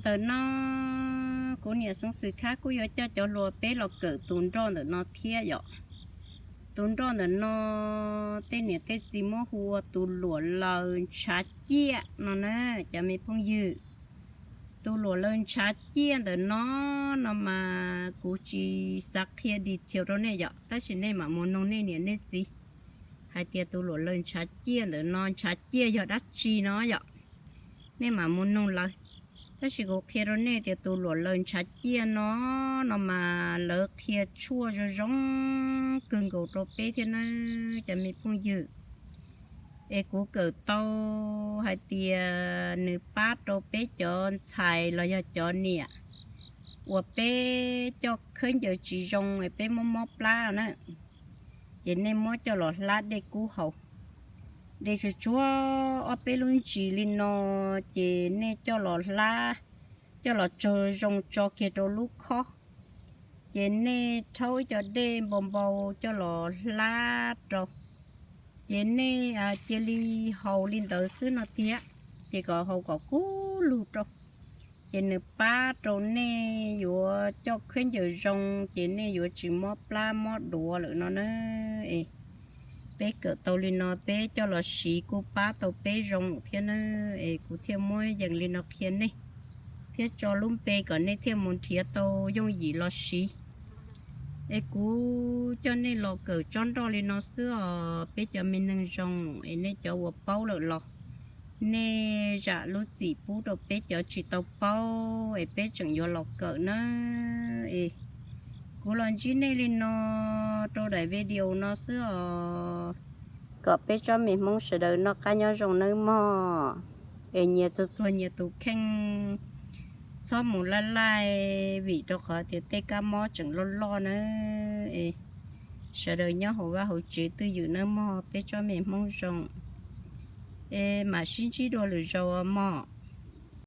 Ntawm no kuv niam Xeev Xwm Khab kuj yuav coj cov hluas peb los kawm tus nroj ntawm no thiab yom. Tus nroj ntawm no tej niam tej txiv muab hu ua tus luam laws ntshav ciaj no na cov me phooj ywg. Tus luam laws ntshav ciaj ntawm no, no mas kuv tsis xav qhia detail rau nej yom, tab sis nej mam mus noog nej niam nej txiv hais tias tus luam laws ntshav ciaj ntawm no ntshav ciaj yog dab tsi no yom. Nej mam mus noog lawv. Tab sis kuv qhia rau nej tias tus luam laws ntshav ciaj no, no mas lawv qhia tshuaj zoo zoo kawg nkaus rau peb thiab nawb cov me phooj ywg. Es kuv kawm tau hais tias nws pab rau peb cov ntxhais los yog cov niam uas peb coj khaub ncaws tsis zoo es peb muab mob plab na, ces nej muab coj los hlab dej kub haus. Dej tsuag tsuag ob peb lub ntsis li no, ces nej coj los hlab, coj los tsaug zoo tso kiag rau lub khob, ces nej rhaub ib co dej npau npau coj los hlab rau, ces nej cia li haus li ntawd xwb no tiag, ces kom haus kom kub lug rau. Ces nws pab rau nej yuav coj khaub ncaws zoo, ces nej yuav tsis mob plab mob duav lawm no na. Es peb kawm tau li no peb coj los siv kuj pab tau peb zoo thiab na. Es kuv thiaj muab yees li no qhia nej, thiab tso lub npe kom nej thiaj mus nrhiav tau yooj yim los siv. Es kuv coj nej los kawm tsob nroj li no xwb os peb cov me neeg zoo, es nej cov uas paub lawm los nej zam lub txim pub rau peb cov tsis tau paub es peb tseem yuav los kawm na. Es kuv los ntsib nej li no rau daim video no xwb os, kom peb tsob me Hmoob sawv daws noj qab nyob zoo nawb mog. Es nyias txhua txhua nyias tus kheej txhob mus laij laij vim rau qhov tias tej kab mob tseem loj loj na. Es sawv daws nyob hauv vaj hauv tsev twj ywm nawb mog peb tsob me Hmoob zoo. Es mam sib ntsib dua lwm zaus mog.